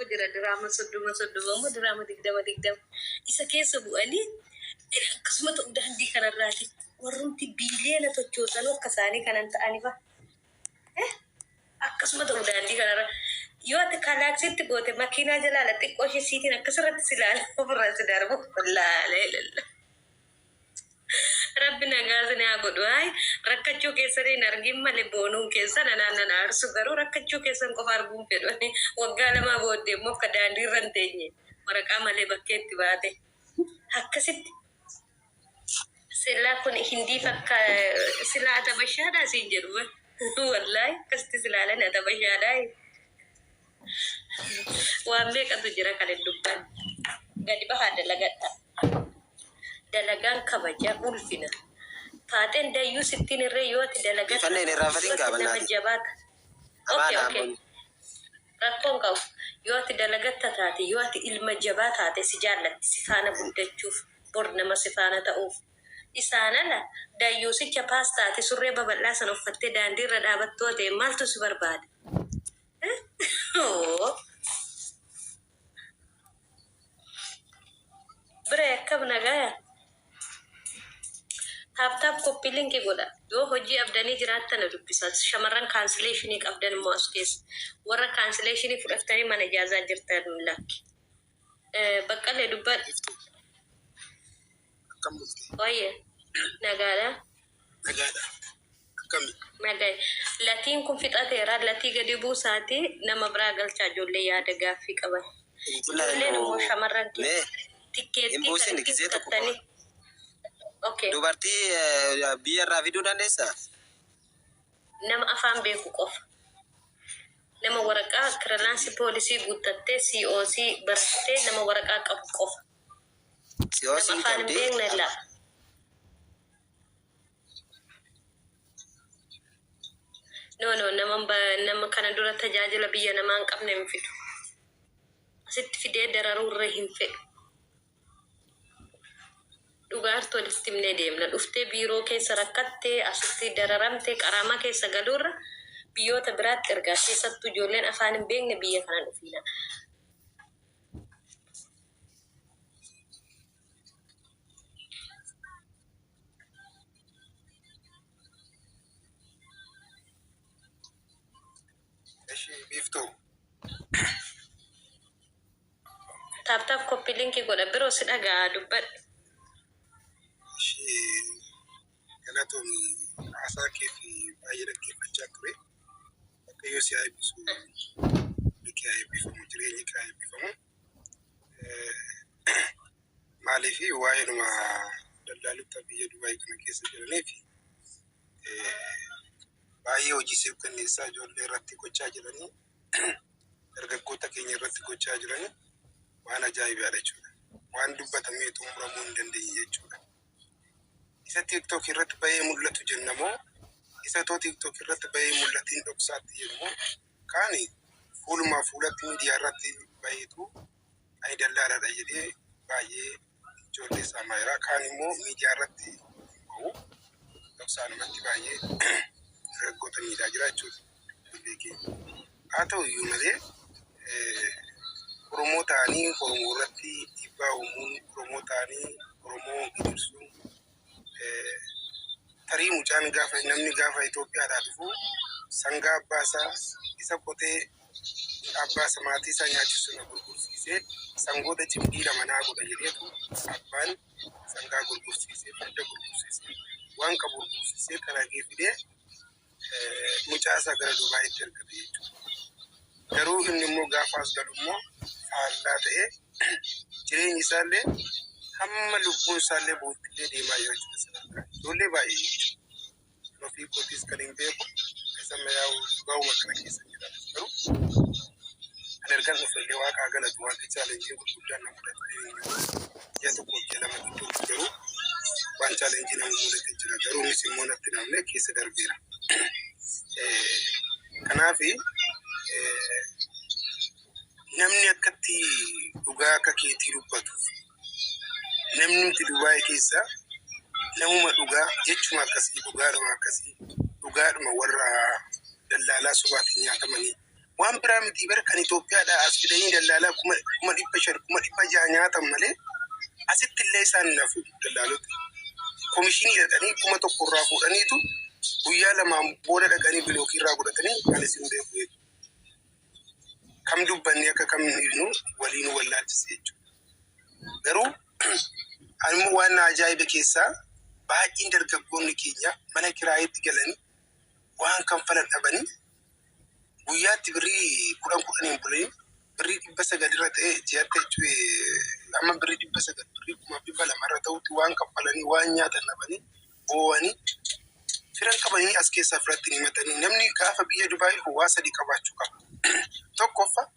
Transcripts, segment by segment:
Tokko jira diraama 30 30 immoo diraama 20 20 isa keessa bu'anii akkasuma ta'u daandii kanarraati warrumti biiliyoona tochoosanuu akka isaanii kanan ta'anifa. Akkasuma ta'u daandii kanarra yoo ati kalaaksitti goote makiinaa jalaala xiqqoo ishee siitiin akkasirratti si ilaala ofirraa si darbu. Laalee lalla. Rabbi nagaa isin haa godhu. Hayi rakkachuu keessan hin argin malee boonuun keessan anaan nan aarsu garuu rakkachuu keessan qofa arguun fedhu. Ani waggaa lamaa booddee immoo akka daandii irra hin teenye waraqaa malee bakkeetti baate. Akkasitti silaa kun hindii fakka silaa atabashaadhaa siin jedhu bar. Wallaahi akkasitti silaalan atabashaadhaa. Waan meeqatu jira kan hin dubbanne. Gadi bahaa dalagadhaa. Dalagaan kabaja, ulfina. Faaxeen dayyuu sittiin irree yoo ati dalagatta Biifannee hin irraanfatin yoo ati nama gaabannaatii. jabaata. Okay, Amaana okay. amboon. Rakkoon qabu. Yoo ati dalagatta taate, yoo ati ilma jabaa taate si jaallatti, si faana guddachuuf, bor nama si faana ta'uuf. Isaan ala dayyuusicha paastaati surree babal'aa sana uffattee daandii irra dhaabattu yoo ta'e maaltu si barbaada? Oo. Bire akkam nagaya? Tap tap copy link godha. Yoo hojii abdanii jiraattan na dubbisa. Shamarran cancellation qabdan immoo as keessa. Warra cancellation fudhattanii mana ijaazaa jirtan lakki. Baqqalee dubbadhu. Iftu akkam bulti? Wayye nagaadha. Nagaadha. Akkami? Nagaa. Latiin kun fixateera. Latii gadi buusaati nama biraa galchaa ijoollee yaada gaaffii qaban. Ijoolleen immoo shamarran Mee keessa hin tikkeettii kan buusin ittiin gisee tokko fudhattanii. qofa. Okay. Dubartii biyya irraa fiduu dandeessaa? Nama afaan beeku qofa. Nama waraqaa kiralaansii poolisii guuttattee COC barattee nama waraqaa qabu qofa. Nama Siyoosiin afaan hin qabdi. beekne laa. No no nama nama kana dura tajaajila biyya namaa hin qabne hin fidu. Asitti fidee dararuu irra hin fedhu. Dhugaartu walitti himnee deemna. Dhuftee biiroo keessa rakkattee asitti dararamtee qaraamaa keessa galuurra biyyoota biraatti ergaa keessattuu ijoolleen afaan hin beekne biyya kana dhufiina. Eshi biiftuu. Tap tap copy link godha biroo si dhaga'a dubbadhu. Eshi galatoomi haasaa kee fi baay'ee dhaggeeffachaa ture. Waaqayyo si haa eebbisu. Biyyi kee haa eebbifamu. Jireenyi kee haa eebbifamu. Maaliif waa'eedhuma daldaalota biyya Dubaay kana keessa jiraniif baay'ee hojii suukanneessaa ijoollee irratti gochaa jiranii dargaggoota keenya irratti gochaa jiranii waan ajaa'ibaadha jechuudha. Waan dubbatamee xumuramuu hin dandeenye jechuudha. Isa TikTok irratti bahee mul'atu jenna moo isa too TikTok irratti bahee mul'atiin dhoksaatti jedhu moo kaani fuulumaa fuulatti miidiyaa irratti baheetu ani dallaalaadha jedhee baay'ee ijoollee saamaa jira. Kaan immoo miidiyaa irratti hin bahu. Dhoksaanumatti baay'ee dargaggoota miidhaa jira jechuudha. Ijoollee keenya. Haa ta'u iyyuu malee Oromoo ta'anii Oromoo irratti dhiibbaa uumuun, Oromoo ta'anii Oromoo gidirsuun tarii mucaan gaafa namni gaafa Itoophiyaadhaa dhufu sangaa abbaa isaa isa qotee abbaa isaa maatii isaa nyaachisu sana gurgursiisee sangoota cimdii lama naa godha jedheetu abbaan sangaa gurgursiisee farda gurgursiisee waan qabu gurgursiisee taragee fidee mucaa isaa gara Dubaayitti ergate jechuudha. Garuu inni immoo gaafa as galu immoo faallaa ta'ee jireenyi isaallee hamma lubbuun isaallee bu'utti illee deemaa jira jechuudha sadarkaa. Ijoollee baay'ee jechuudha. Kan ofii kootiis kan hin beeku isa yaa'u baa'uma kana keessa jiraatu garuu kan ergan dhufe illee waaqaa galatu wanti chaalenjii gurguddaan na mudate hin jiru. Ji'a tokkoof ji'a lama gidduutti garuu waan chaalenjii nama mudate jira. Garuu innis immoo natti namne keessa darbeera. Kanaaf namni akkatti dhugaa akka keetii dubbatu namni nuti Dubaay keessa namuma dhugaa jechuma akkasii dhugaadhuma akkasii dhugaadhuma warra dallaalaa sobaatiin nyaatamanii Waan biraa miti bara kan Itoophiyaadhaa as fidanii dallaalaa 500,000 600,000 nyaatan malee asitti illee isaan hin hafu dallaalota. Komishinii dhaqanii 1,000 irraa fuudhaniitu guyyaa lamaan booda dhaqanii bilookii irraa godhatanii kan isin beeku jechuudha. Kam dubbannee akka kam nu waliin wallaalchise jechuudha. Garuu ani immoo waan na ajaa'ibe keessaa baay'een dargaggoonni keenya mana kiraayitti galanii waan kanfalan dhabanii guyyaatti birrii kudhan kudhaniin bulanii birrii 900 irra ta'e ji'atti jechuun amma birrii 900 birrii 2,200 irra ta'utti waan kanfalanii waan nyaatan dhabanii boo'anii firan qabanii as keessaa firatti hin himatanii. Namni gaafa biyya Dubaayii dhufu waa sadii qabaachuu qaba. Tokkoffaa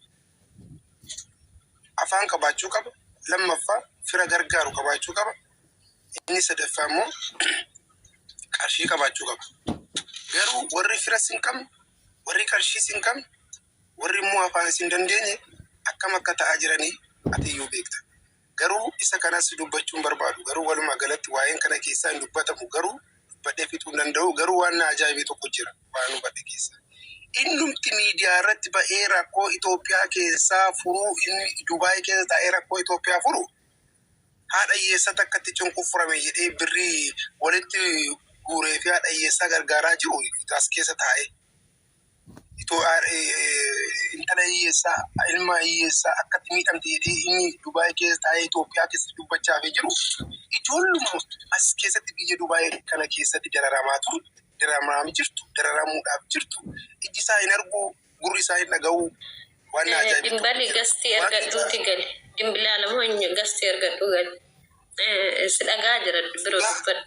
afaan qabaachuu qaba. Lammaffaa fira gargaaru qabaachuu qaba. Inni sadaffaa immoo qarshii qabaachuu qaba. Garuu warri firas hin qabne, warri qarshiis hin qabne, warri immoo afaan hin dandeenye akkam akka ta'aa jiranii ati iyyuu beekta. Garuu isa kanas dubbachuu hin barbaadu. Garuu walumaa galatti waa'een kana keessaa hin dubbatamu. Garuu dubbadhee fixuu hin danda'u. Garuu waan na ajaa'ibe tokko jira waan hubadhe keessaa. Innumti miidiyaa irratti ba'ee rakkoo Itoophiyaa keessaa furuu, inni Dubaay keessa taa'ee rakkoo Itoophiyaa furu, haadha hiyyeessaa takkatti cunqurfame jedhee birrii walitti guuree fi haadha hiyyeessaa gargaaraa jiru as keessa taa'ee. Intala hiyyeessaa, ilma hiyyeessaa akkatti miidhamte jedhee inni Dubaay keessa taa'ee Itoophiyaa keessatti dubbachaa fi jiru ijoolluma as keessatti biyya Dubaay kana keessatti dararamaa turu, dararamaa jirtu, dararamuudhaaf jirtu, iji isaa hin argu, gurri isaa hin dhaga'u. Waan na ajaa'ibe tokko Dimbali jira. gastii Waaqni argadhuuti gali. Dimbilaala moo eenyu gastii argadhu gali. Si dhagaa jira biroo dubbadhu.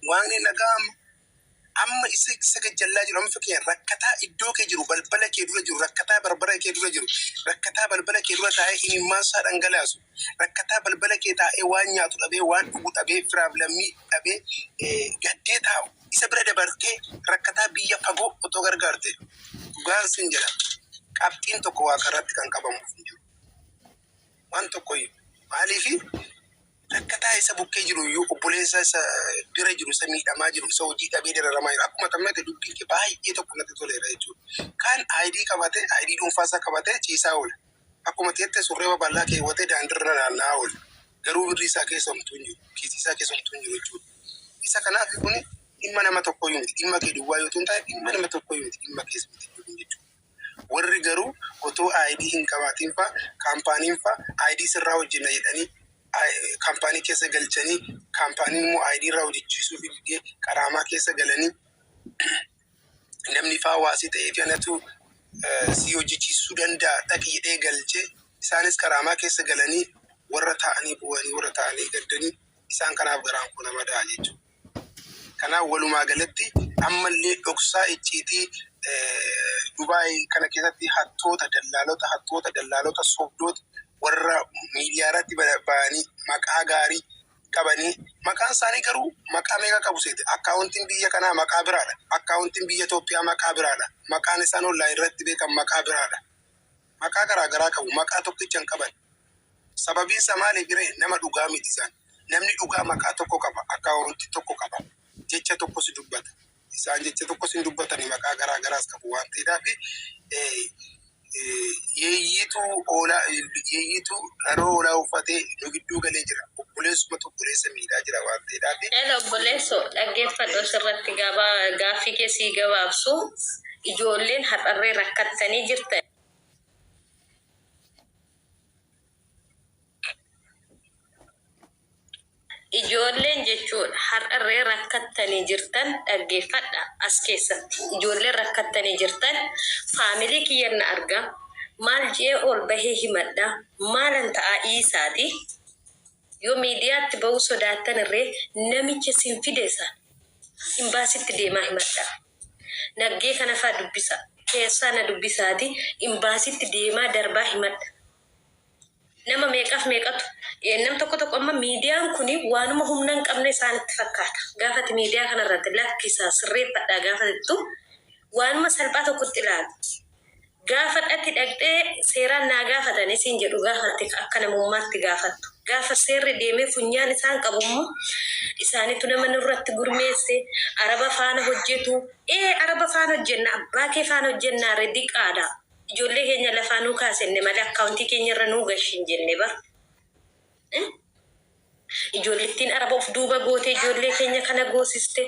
Waaqni dhaga'ama. Amma isa gajjallaa jiru, amma fakkeenya rakkataa iddoo kee jiru, balbala kee dura jiru, rakkataa barbara kee dura jiru, rakkataa balbala kee dura taa'ee imimmaan isaa dhangalaasu, rakkataa balbala kee taa'ee waan nyaatu dhabee, waan dhugu dhabee, firaaf lammii dhabee gaddee taa'u, isa bira dabartee rakkataa biyya fagoo otoo gargaarte, dhugaan sin jedha, qabxiin tokko waaqa irratti kan qabamuuf hin jiru. Waan tokkoyyuu. Maaliifi rakkataa isa bukkee jiru iyyuu, obboleessa isa bira jiru, isa miidhamaa jiru, isa hojii dhabee dararamaa jiru. Akkuma tammate dubbiin kee baay'ee tokko natti toleera jechuudha. Kaan ID qabatee, ID dhuunfaa isaa qabatee ciisaa oola. Akkuma teettee surree babal'aa keewwatee daandiirra naanna'aa oola. Garuu birrii isaa keessa homtuu hin jiru. Kiisii isaa keessa homtuu hin jiru jechuudha. Isa kanaaf kun dhimma nama tokkoyyuu miti. Dhimma kee duwwaa yoo ta'u dhimma nama tokkoyyuu miti. Dhimma keessa miti jechuudha. Warri garuu otoo ID hin qabaatiin faa kaampaaniin faa ID sirraa hojjenna jedhanii kaampaanii keessa galchanii, kaampaaniin immoo ID irraa hojjechiisuu fi didee qaraamaa keessa galanii, namni faa waasii ta'ee fi anatu si hojjechiisuu danda'a dhaqi jedhee galchee, isaanis qaraamaa keessa galanii warra taa'anii bu'anii, warra taa'anii gaddanii, isaan kanaaf garaan koo nama da'a jechuudha. Kanaaf walumaa galatti ammallee dhoksaa icciitii Dubaay kana keessatti hattoota, dallaalota, hattoota, dallaalota, sobdoota, warra miidiyaa irratti ba'anii maqaa gaarii qabanii, maqaan isaanii garuu maqaa meeqa qabu seete? Akkaawuntiin biyya kanaa maqaa biraadha. Akkaawuntiin biyya Itoophiyaa maqaa biraadha. Maqaan isaan online irratti beekan maqaa biraadha. Maqaa garaa garaa qabu. Maqaa tokkicha hin qaban. Sababiin isaa maaliif ree? Nama dhugaa miti isaan. Namni dhugaa maqaa tokko qaba. Akkaawuntii tokko qaba. Jecha tokkos dubbata. Isaan jecha tokkos hin dubbatani, maqaa garaa garaas qabu waan ta'eedhaaf yeeyyiitu oolaa, yeeyyiitu raroo hoolaa uffatee nu gidduu galee jira. Obboleessumatu obboleessa miidhaa jira waan ta'eedhaaf. Ela obboleesso, dhaggeeffadhu asirratti gabaa gaaffii kee sii gabaabsu. Ijoolleen har'arree rakkattanii jirtan. Ijoolleen jechuudha har'arree rakkattanii jirtan, dhaggeeffadha as keessatti. Ijoolleen rakkattanii jirtan, faamilii kiyyan na argaa, maal je'ee ol bahee himadha, maalan ta'aa dhiisaati. Yoo miidiyaatti bahuu sodaattan irree namicha sin fide san imbaasitti deemaa himadha. Naggee kana faa dubbisa. Keessaa na dubbisaati imbaasitti deemaa darbaa himadha. Nama meeqaaf meeqatu nam tokko tokko amma miidiyaan kun waanuma humna hin qabne isaanitti fakkaata. Gaafati miidiyaa kanarratti lakkisaa sirreeffadhaa gaafa jettu waanuma salphaa tokkotti ilaalu. Gaafa dhatti dhaqxee seeraan naa gaafatanii siin jedhu, gaafatti akka namummaatti gaafattu. Gaafa seerri deemee funyaan isaan qabu immoo Isaanitu nama nurratti gurmeesse. Araba faana hojjetu. Ee araba faana hojjenna abbaa kee faana hojjennaa re diqaadha. Ijoollee keenya lafaa nuu kaasenne malee akkaawuntii keenya irra nuu gashin jenne bar. Ijoollittiin araba of duuba gootee ijoollee keenya kana goosiste.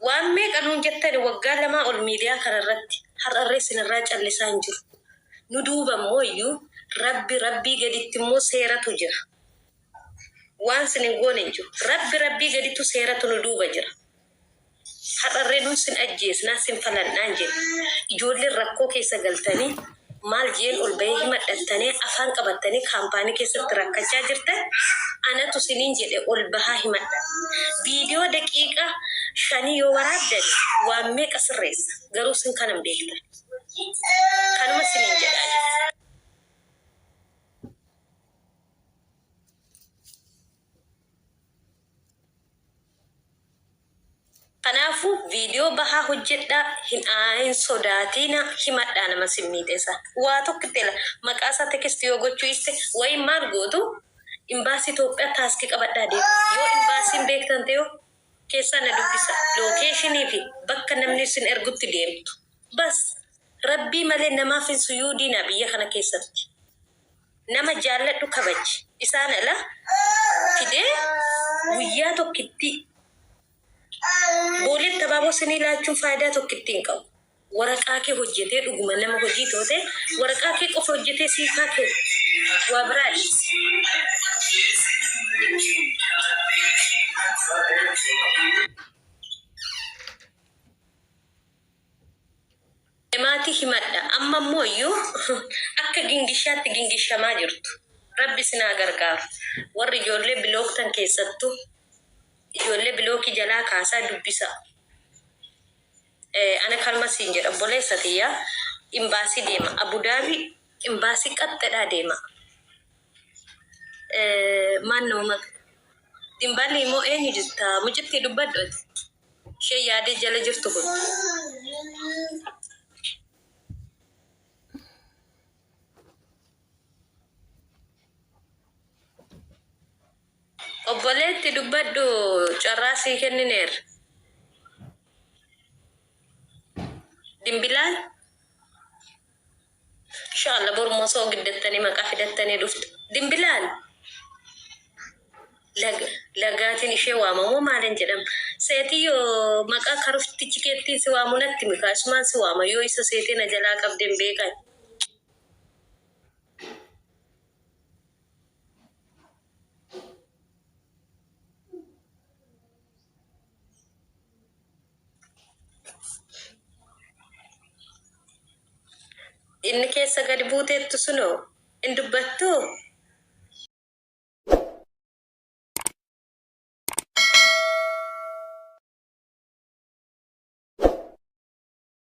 Waan meeqa nuun jettani waggaa lamaa ol miidiyaa kana irratti har'arree isinirraa callisaa hin jiru. Nu duuba immoo iyyuu rabbi rabbii gaditti immoo seeratu jira. Waan sin hin goone hin jiru. Rabbi rabbii gadittu seeratu nu duuba jira. Har'arree nun sin ajjeesnaa sin falandhaa hin jenne. Ijoolleen rakkoo keessa galtanii maal jeen ol bahee himadhattanii afaan qabattanii kaampaanii keessatti rakkachaa jirtan anatu siniin jedhe ol bahaa himadha. Viidiyoo daqiiqa shanii yoo waraabdan waan meeqa sirreessa. Garuu sin kana hin beektan. Kanuma siniin jedhaa jira. Kanaafuu viidiyoo bahaa hojjedhaa hin hin sodaatiina himadhaa nama sin miidhe san. Waa tokkitti la maqaa isaa text yoo gochuu dhiiste wayi maal gootu imbaasii Itoophiyaa taaskii qabadhaa deema. Yoo imbaasiin beektan ta'e keessaa na dubbisa. Lookeeshinii fi bakka namni isin ergutti deemtu. Bas rabbii malee namaaf hin suyuudiinaa biyya kana keessatti. Nama jaalladhu kabaji. Isaan ala fidee guyyaa tokkittii Booleetti abaaboo sinii laachuun faayidaa tokkittii hin qabu. Waraqaa kee hojjetee dhuguma nama hojii toote waraqaa kee qofa hojjetee siif haa kennu. Waa biraa dhiisi. Maatii himadha. Amma immoo iyyuu akka gingishaatti gingishamaa jirtu. Rabbi isin haa gargaaru. Warri ijoollee bilooktan keessattuu ijoollee bilookii jalaa kaasaa dubbisaa. Ana kanuma siin jedha obboleessa tiyya imbaasii deema. Abudaabii imbaasii qaxxedhaa deema. Maannoo maqa. Dimbalii moo eenyu jirta? Mucittii dubbadhu ati. Ishee yaadee jala jirtu kun. Obboleetti dubbadhu carraa sii kennineerra. Dimbilaal. Inshallah boru osoo giddattanii maqaa fidattanii dhuftu. Dimbilaal. Lagaatiin ishee waamamoo maalin jedhama? Seetiyyoo maqaa karuftichi keettiin si waamu natti himi kaa isumaan si waama yoo isa seetee na jalaa qabde hin beekan. Inni keessa gadi buuteettu sunoo hin dubbattuu?